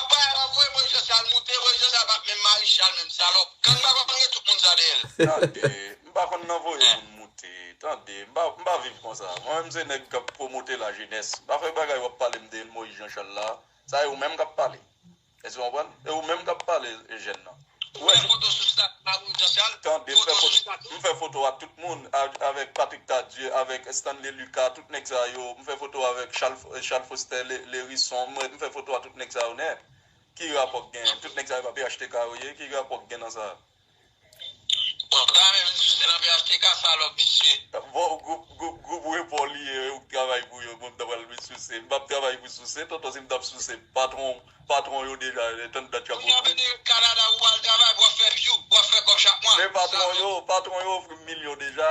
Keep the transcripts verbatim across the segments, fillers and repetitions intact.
ap bay, w ap voye Moyiz Jan Chal moute, Moyiz Jan Chal pa t menm Mari Chal menm, salòp. Gang pa konn gen tout moun sa dèyè l. Tande, m pa konn nan voye moun moute. Tande, m pa, m pa viv konsa. Mwen menm se nèg k ap pwomote lajenès. M pa fè bagay w ap pale m de Moyiz Jan Chal la. Sa e ou menm k ap pale. Èske w konprann? E ou menm k ap pale, e jèn nan. Ou wè foto sou sa, Marie Jean Charles? Tande, m fè foto, m fè foto ak tout moun, a- avèk Patrick Tardieu, avèk Stanley Lucas, tout nèg sa yo. M fè foto avèk Charles, Charles Foster, Le- Lérison. Mwen, m fè foto ak tout nèg sa yo nèt. Ki rapò k gen? Tout nèg sa yo pa P H T K yo ye? Ki rapò k gen nan sa? Bon, ta menm sou se nan P H T K, salòp visye. Bon, gwoup, gwoup, gwoup repò li ye, ou k travay pou yo, mwen m ta pral vin souse. M p ap travay pou souse, tonton, si m t ap souse, patwon, patwon yo deja, tann dat y ap ofri. Kanada, ou al travay, w ap fè view, w ap fè kòb chak mwa. Men patwon yo, patwon yo ofri m milyon deja,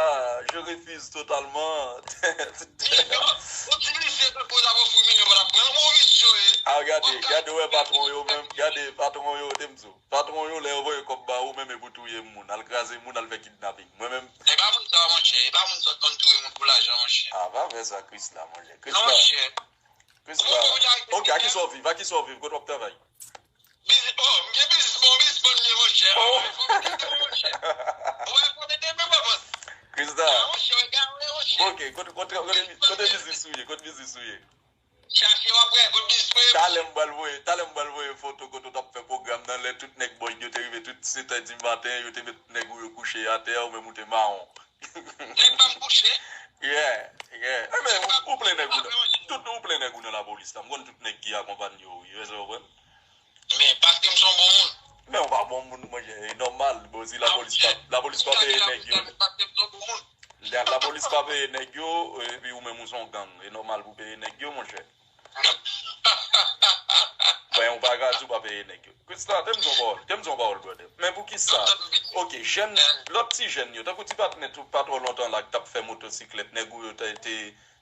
je refuse totalement. Milyon? Ou ti misye tankou w ap ofri milyon, pa t ap pran l, bon visye yo ye. A, gade, gade, wè patwon yo menm, gade, patwon yo, te m di w. Patwon yo, lè yo voye kòb ba ou, menm e pou touye moun, al kraze moun, al fè kidnaping. Mwen menm. E pa moun sa, monchè, e pa moun sa k konn touye moun pou lajan, monchè. A, pa fè sa, Krisla, monchè. Non, Krisla. Monchè. Krisla. Ok, a kisa w viv? A kisa w viv? Kote w ap travay? Biznis, oh, m gen biznis, bon, biznis, bon, mye, monchè. Oh. Fò m kite, monchè. Ou wè, fò m kite, men, bon, bon. Krisla. Ah, monchè, w gare, monchè. Ok, kote, kote, kote, kote biznis ou ye? Kote biznis ou ye? Chache w ap wè, kote biznis mwen ye. Talè m pral voye, talè m pral voye foto kote w t ap fè pwogram nan, lè tout nèg Boyd yo te rive, tout sèt è di maten, yo te met nèg ou yo kouche atè, ou menm ou te mawon. Nèg pa m kouche. Yeah, yeah. Enben, ou, ou plen nèg ou nan, tout ou plen nèg ou nan lapolis la. M konn tout nèg ki akonpanye w, wi, èske w konprann? Men, paske m se yon bon moun. Men, ou pa bon moun, monchè, e nòmal. Bon, si lapolis pa, lapolis pa peye nèg yo. Paske m se yon bon moun. La, lapolis pa peye nèg yo, epi ou menm ou se yon gang. E nòmal pou peye nèg yo, monchè. Bon, ou Aga di w pa peye nèg yo. Krisla, te m di w pawòl, te m di w pawòl, brother. Men poukisa? Ok, jèn, lòt ti jèn yo, tankou ti patnè tou, pa twò lontan la, ki t ap fè motosiklèt, nèg ou yo te, te,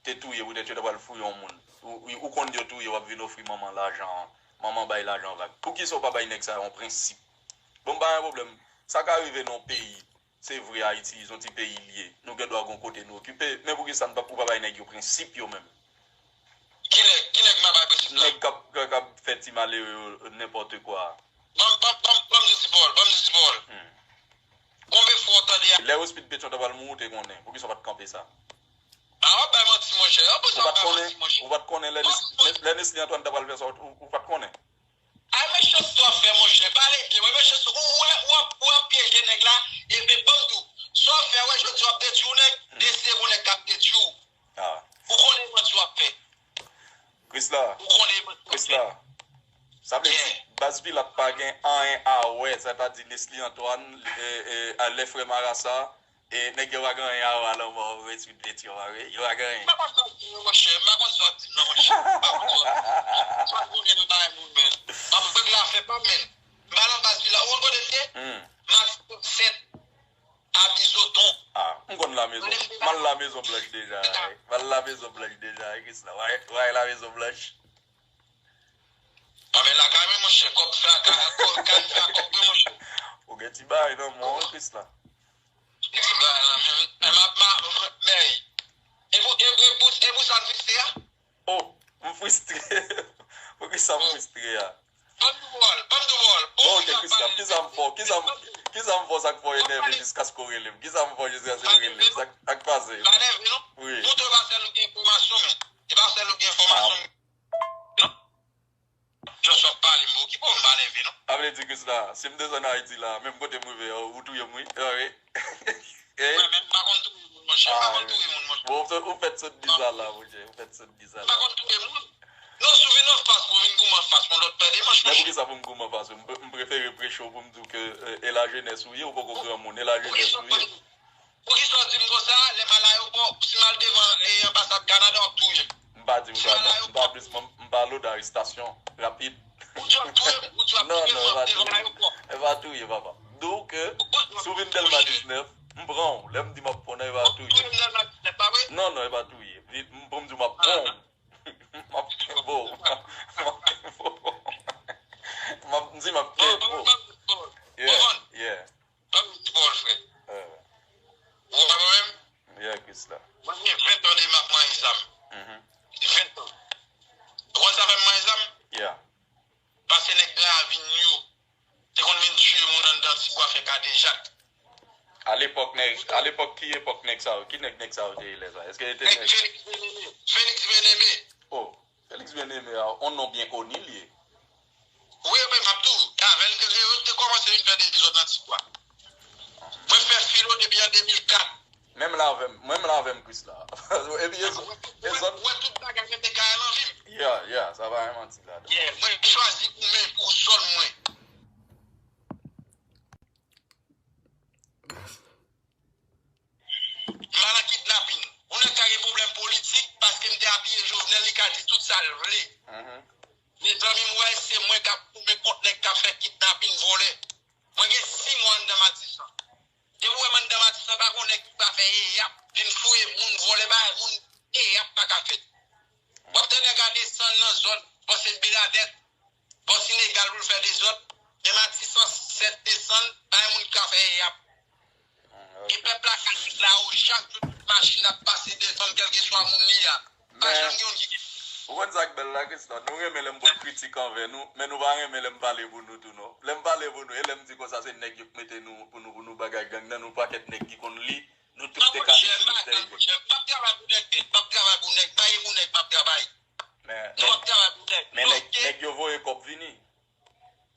te touye, poutèt yo ta pral fouye yon moun. Ou, ou, ou konn yo touye, w ap vin ofri manman lajan, manman bay lajan vag. Poukisa w pa bay nèg sa yo yon prensip? Bon, m pa gen pwoblèm. Sa ka rive nan yon peyi. Se vre, Ayiti, se yon ti peyi l ye. Nou gen dwa gen yon kote nou okipe. Men poukisa n pa, ou pa bay nèg yo prensip yo menm? Ki nèg, ki nèg m a bay prensip la? Nèg k ap, k ap fè ti malere yo nenpòt kwa. Ban m, ban m, ban m, ban m di ti pawòl, ban m di ti pawòl. Hmm. Konbyen fwa w tande a? Lè Rospid Petyon ta pral mouri, ou te konnen. Poukisa w pa t kanpe sa? A, w ap bay manti, monchè. Ou pa t konnen, ou pa t konnen lè Nes-, lè Nesly Antoine ta pral fè sa, ou, ou pa t konnen? Ay, mechanste w ap fè, monchè. Pale byen, wi, mechanste. Ou, ou, ou ap, ou ap pyeje nèg la, epi ban m di w, sa w fè, wè, jodi w ap detwi yon nèg, hmm, de se yon nèg k ap detwi w. Ah. Ou konnen manti w ap fè. Krisla. Ou konnen manti w ap fè. Krisla. Sa vle di, yeah, baz Pilat pa gen anyen a wè, sètadi Nesly Antoine, e, e, a, lè frè Marasa, e, nèg yo pa gen anyen a wè a lanmò Rospid Petyon, pa vre? Yo pa gen anyen. M pa konn sa w ap di m nan, monchè. M pa konn sa w ap di m. M pa konn sa w ap di m. M pa konnen nan bagay moun, men. M ap vre la fè pa m, men. M pa nan baz Pilat. Ou konn kote m ye? Hmm. Matisan sèt. A Bizoton. Ah, m konn Lamezon. M al Lamezon Blanch deja, wi. M al Lamezon Blanch deja, wi, Krisla. W a, w a Lamezon Blanch? Pa men lakay mwen, monchè. Kòb fè a ka, kòb, kay fè a kòb, wi, monchè. Ou gen ti bagay nan men w, wi, Krisla. Gen ti bagay nan men m. Men m ap, ma, men, e pou, e, e pou, e pou sa m fikse a? Oh, m fristre. Poukisa m fristre a? Ban m di w pawòl, ban m di w pawòl. Bon, ok, Krisla, kisa m fè w? Kisa m, kisa m fè w sa k fè w enève jiskaske w rele m? Kisa m fè w jiskaske w rele m? Sa k, sa k pase? M pa nève, non. Wi. Poutèt se pa sèl ou gen enfòmasyon, men. Se pa sèl ou gen enfòmasyon, men. Non. Just w ap pale, m okipe w, m pa nève, non. Sa vle di, Krisla, si m desann Ayiti la, menm kote m rive a, ou touye m, wi. Ah, wi. Eh? Mwen menm, m pa konn touye moun, monchè. M pa konn touye moun, monchè. Bon, ou fèt sot di sa la, monchè. Ou fèt sot di sa la. M pa konn touye moun. Non, si w vin anfas mwen, vin goumen anfas mwen, lòt pè demanch, monchè. Men poukisa pou m goumen anfas ou? M pre-, m prefere preche w pou m di w ke, eh, e lajenès ou ye, ou poko granmoun, e lajenès ou ye. Poukisa w di m konsa, lè m al ayewopò, si m al devan, eh, anbasad Kanada, w ap touye m. M pa di m sa, non. M pa plis, m, m pa lòd arestasyon rapid. Ou di w ap touye m, ou di w ap touye m, w ap devan ayewopò. E pa touye, papa. Donk, si w vin Dèlma diznèf, m pran w. Lè m di m ap pran w, e pa touye. Ou touye m Dèlma diznèf, pa vre? Non, non, e pa touye. Vin, m, pou m di w m ap pran w. M ap kenbe w. M ap kenbe w. M ap, m di m ap kenbe w. Yeah, yeah. Ban m di pawòl, frè. Eh. Ou konprann mwen menm? Yeah, Krisla. Mwen gen ven tan de m ap manyen zam. Mhm. Ven tan. Ou konn sa fè m manyen zam? Yeah. Paske nèg Gran Ravin yo te konn vin tiye moun anndan Tibwa fè kadejak. Alepòk nèg, alepòk ki epòk nèg sa yo? Ki nèg, nèg sa yo te ye lè sa? Èske yo te nèg, nèg Félix Bien-Aimé? Félix Bien-Aimé. Oh. Félix Bien-Aimé a, on non byen koni l ye. Wi, men m ap di w, avè l te, te kòmanse vin fè dezòd nan Tibwa. Mwen fè filo depi an de mil kat. Menm la avè m, menm la avè m, Krisla. Epi e zòt, e zòt. Mwen, mwen tout bagay mete kay nan vi m. Yeah, yeah, sa pa gen manti ladan. Yeah, mwen chwazi goumen pou sòl mwen. M pa nan kidnapin. Yon nèg ka gen pwoblèm politik, paske m te apiye Jovenel, li ka di tout sa l vle. Mhm. Mezanmi, m wè se mwen k ap goumen kont nèg k ap fè kidnapin, vòlè. Mwen gen sis mwa anndan Matisan. Depi w wè m anndan Matisan, pa gen nèg ki pa fè eyap, vin fouye moun, vòlè, bay moun, eyap pa ka fèt. W ap tande nèg a desann nan zòn, panse l Benadèt. Bò Senegal pou l fè dezòd, men Matisan sèt desann, pa gen moun ki ka fè eyap. Hmm, ok. E pèp la ka di la o, chak jou tout machin ap pase devan m, kèlkeswa moun li a. Pa janm gen youn ki gen. Ou konn sa k bèl la, Krisla? Nou renmen lè m pot kritik anvè nou, men nou pa renmen lè m pale pou nou tou, non. Lè m pale pou nou, e lè m di konsa se nèg yo k mete nou, pou nou, pou nou bagay gang nan, nou pakèt nèg ki konn li, nou tout te ka sou lòt tèritwa. M ap travay pou nèg nèt, m ap travay pou nèg, pa e pou nèg m ap travay. Men, men, men nèg, nèg yo voye kòb vini.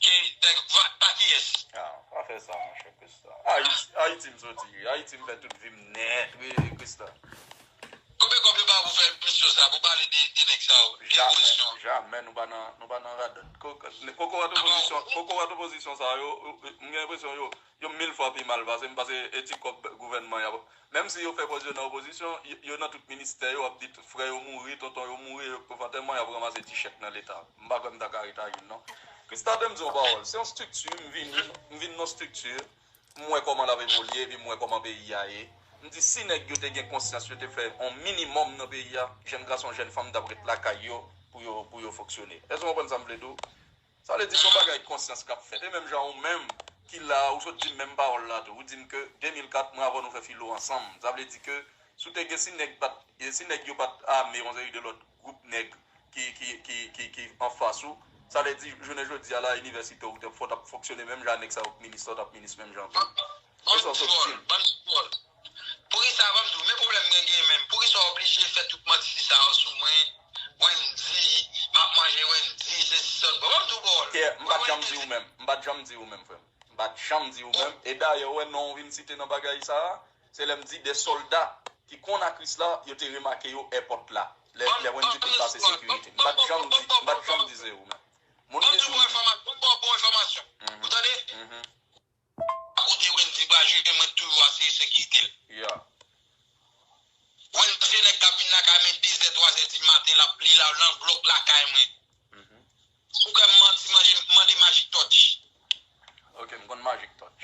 Ki nèg va, pa kiyès? Ah, pa fè sa, monchè, Krisla. Ayiti, Ayiti m soti, wi. Ayiti m fè tout vi m nèt, wi, Krisla. Konbyen kòb yo ba w pou fè emisyon sa, pou pale de, de nèg sa yo, de opozisyon? Jamè, jamè, nou pa nan, nou pa nan radòt. Ko-, ko-, kokorat opozisyon, kokorat opozisyon sa yo, yo, yo, m gen enpresyon yo, yo mil fwa pi mal pase m, pase e ti kòb gouvènman y ap, menm si yo fè pòz yo nan opozisyon, yo, yo nan tout ministè yo, ap di tout frè yo mouri, tonton yo mouri, yo k pou fè antèman, y ap ranmase ti chèk nan Leta. M pa kwè m ta ka ret a youn, non. Christa, de m di yon pawòl. Se yon estrikti, m vini, m vin nan estrikti, m wè kòman l ap evolye, epi m wè kòman peyi a ye. M di, si nèg yo te gen konsyans, yo te fè yon minimòm nan peyi a, jèn gason, jèn fanm t ap ret lakay yo pou yo, pou yo fonksyone. Èske w konprann sa m vle di w? Sa vle di se yon bagay konsyans k ap fèt. E menm jan ou menm ki la, ou sot di m menm pawòl la tou. Ou di m ke de mil kat, mwen avè w nou fè filo ansanm. Sa vle di ke si w te gen, si nèg pa t, si nèg yo pa t ame yon seri de lòt gwoup nèg ki, ki, ki, ki, ki anfas ou, sa vle di jounen jodi a la, inivèsite w te fò t ap fonksyone menm jan nèg sa yo k minis la, w t ap minis menm jan tou. E sa w sot di m. Poukisa, ban m di w, men pwoblèm mwen gen menm. Poukisa w oblije fè tout manti sa yo sou mwen? Wendy, m ap manje Wendy, se sèl. Bon, ban m di w pawòl. Pierre, m pa t janm di ou menm. M pa t janm di ou menm, frè m. M pa t janm di ou menm. E dayè, ou wè non w vin site nan bagay sa a, se lè m di de sòlda ki konn a Krisla, yo te remake yo èpòt la. Lè, lè Wendy te pase sekirite. M pa t janm di, m pa t janm di se ou menm. Moun ki di ou. Ban m ba w bon enfòmasyon. Ou tande? Kote Wendy pral jwe, mwen toujou asire sekirite l. Yeah. Wendy se nèg k ap vin lakay mwen dezè, twazè di maten, l ap, li la nan blòk lakay mwen. Ou kwè m manti, mande, mande Magic Touch. Ok, m konn Magic Touch.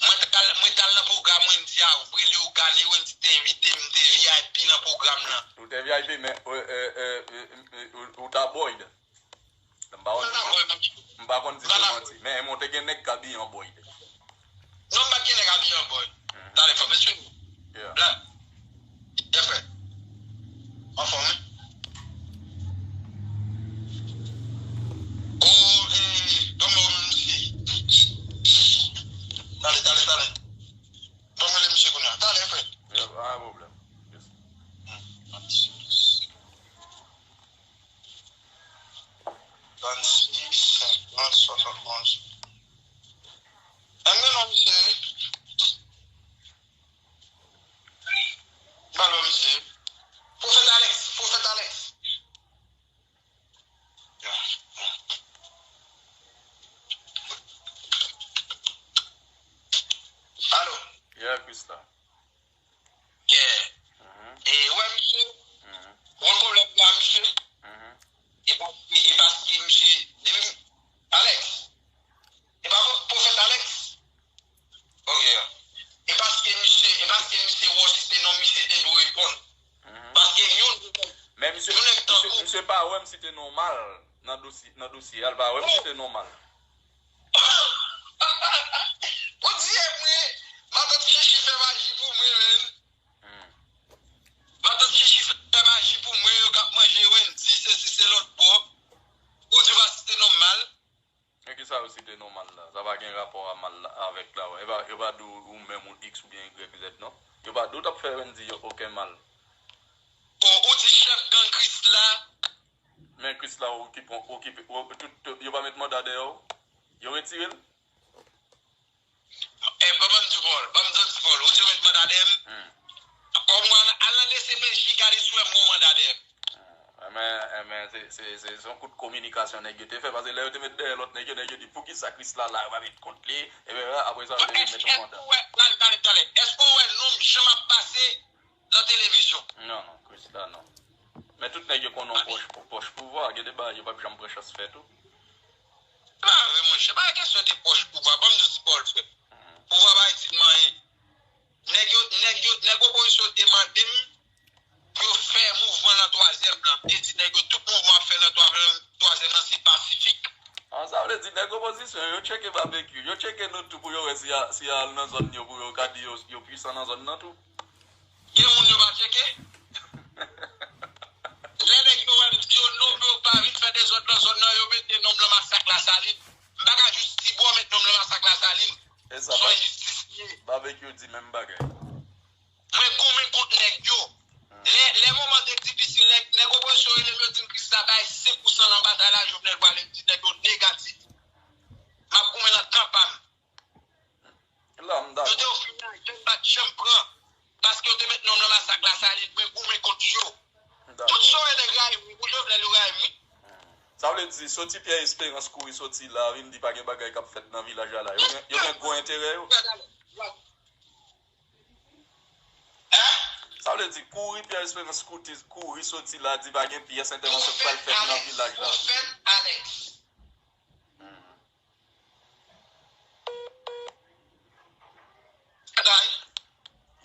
Mwen t al, mwen t al nan pwogram Wendy a, vre Leogane, Wendy te envite m, m te V I P nan pwogram nan. Ou te V I P, men, euh, euh, euh, euh, euh, ou, ou ta Boyd. M pa konn di, m pa konn di se manti. Men, men w te gen nèg k abiye an Boyd. Non, m pa t gen nèg abiye an Boyd. Talè fò mesye. Yeah. Blan. Byen fè. Anfòm, wi. O, e, kòman w menm misye? Talè, talè, talè. Ban m rele misye kounye a. Talè, frè. Yeah, pa gen pwoblèm. Yes. Trannsis, senkant, swasannonz. M gen non misye wi. M pral wè misye. Pwofèt Alex, Pwofèt Alex. Alo. Yeah, Christa. Yeah. E, ou wè misye? Ou wè pwoblèm la, misye? E pa, e paske misye, depi, Alex, e pa pwo-, pwofèt Alex? Ok. E paske misye, e paske misye wè w site non misye te dwe reponn. Paske yon, men misye, yon nèg tankou misye pa wè m site non mal nan dosye, nan dosye a, l pa wè m site non mal. Bondye mwen, matant Chichi fè maji pou mwen, menn. Matant Chichi fè maji pou mwen, yo k ap manje Wendy, sesi, se lòt bò. Ou di w pa site non mal. Men kisa yo site non mal la? Sa pa gen rapò a mal la, avèk la, wè. Yo pa, yo pa di w ou menm ou X oubyen Y Z, non. Yo pa di w t ap fè Wendy yo okenn mal. O, ou di chèf gang Krisla. Men Krisla okipe, okipe, o, tout, yo pa met manda dèyè w? Yo retire l? E, ban m di w pawòl, ban m di w pawòl, ou di yo met manda dèyè m? Kòm mwen al nan D C P J gade si w wè m gen yon manda dèyè m. Enben, enben, se, se, se, se yon kout kominikasyon nèg yo te fè, paske lè yo te met dèyè lòt nèg yo, nèg yo di, "Poukisa Krisla la, yo pa met kont li?" Enben, apre sa, yo te vin met yon manda. Èske w wè, talè, talè, talè, èske w wè non m janm ap pase nan televizyon? Non, non, Krisla, non. Men tout nèg yo konnen w pwòch, pwòch pouvwa, gen de bagay yo p ap janm pran chans fè tou. Pa vre, monchè, pa kesyon de pwòch pouvwa, ban m di w ti pawòl, frè. Pouvwa pa itil m anyen. Nèg yo, nèg yo, nèg opozisyon te mande m pou yo fè mouvman lan twazyèm lan. M te di nèg yo tout mouvman ap fè lan twa-, lan twazyèm lan se pasifik. An, sa vle di nèg opozisyon yo tcheke Babekyou, yo tcheke nou tou pou yo wè si y a, si y a al nan zòn yo pou yo ka di yo, yo pwisan nan zòn nan tou. Gen moun yo pa tcheke. Lè nèg yo wè m di yo non pou yo pa vin fè dezòd lan zòn nan, yo mete non m lan Masak Lasalin. M pa ka jis ti bò met non m lan Masak Lasalin. E sa, se yon enjistis li ye. Babekyou di menm bagay. Mwen goumen kont nèg yo. Lè, lè moman te difisil, nèg, nèg opozisyon rele m, yo di m Krisla bay senk pou san nan batay la, Jovenel pwale, m di nèg yo negatif. M ap goumen lan kan pa m. La, m dakò. Yo te ofri m lajan, m pa t janm pran. Paske yo te met non m lan Masak Lasalin, mwen goumen kont yo. Tout sa w wè nèg rayi m wi, pou Jovenel yo rayi m wi. Sa vle di, soti Pierre Espérance kouri soti la, vin di pa gen bagay k ap fèt nan vilaj la la. Yo gen, yo gen gwo enterè yo. Sa vle di, kouri Pierre Espérance kouri, kouri soti la, di pa gen pyès entèvansyon k pral fèt nan vilaj la. Pwofèt Alex.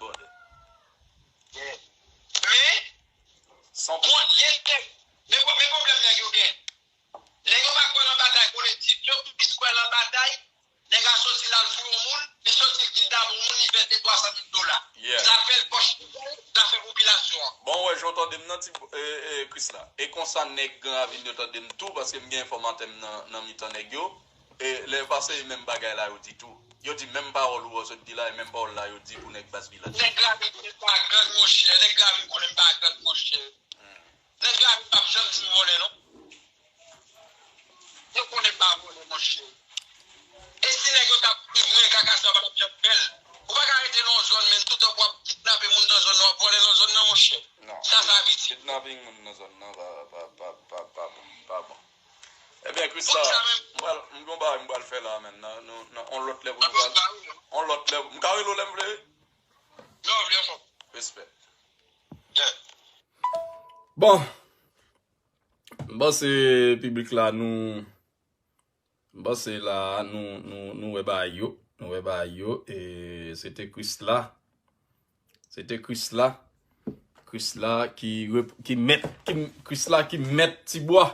bòdè. Men, San bon, lè nèg, men, men pwoblèm nèg yo gen. Nèg yo pa kwè nan batay politik, yo plis kwè nan batay. Nèg la soti l al fouye yon moun, li soti l kidnape yon moun, li vèse twa san mil dola. Yeah. Zafè l pòch li bay, zafè popilasyon an. Bon, wè, jan w tande m nan, ti, e, e, Krisla. E konsa nèg Gran Ravin yo tande m tou, paske m gen enfòmatè m nan, nan mitan nèg yo. E lè pase, e menm bagay la yo di tou. Yo di menm pawòl ou wè sot di la, e menm pawòl la yo di pou nèg Baz Vilaj. Nèg Gran Ravin konnen m pa gang, monchè. Nèg Gran Ravin konnen m pa gang, monchè. Hmm. Nèg Gran Ravin p ap janm di m vòlè, non. Yo konnen m pa vòlè, monchè. E si nèg yo t ap swiv mwen, kaka sa yo pa t ap janm fè l. Ou pa ka rete nan yon zòn, men toutan w ap kidnape moun nan zòn nan, w ap vòlè nan zòn nan, monchè. Non. Sa, sa abitid. Kidnaping moun nan zòn nan, pa, pa, pa, pa, pa bon. Pa bon. Ebyen, Krisla, m pral, m gon bagay m pral fè la, menn. Nan, nan, nan, on lòt lè pou nou pral. On lòt lè. M ka rele w lè m vle? Love, love. Respè. Bon, m panse piblik la nou, m panse la nou, nou, nou wè bagay yo, nou wè bagay yo, e se te Krisla, se te Krisla, Krisla ki, rep- ki mèt, ki, Krisla ki mèt Tibwa.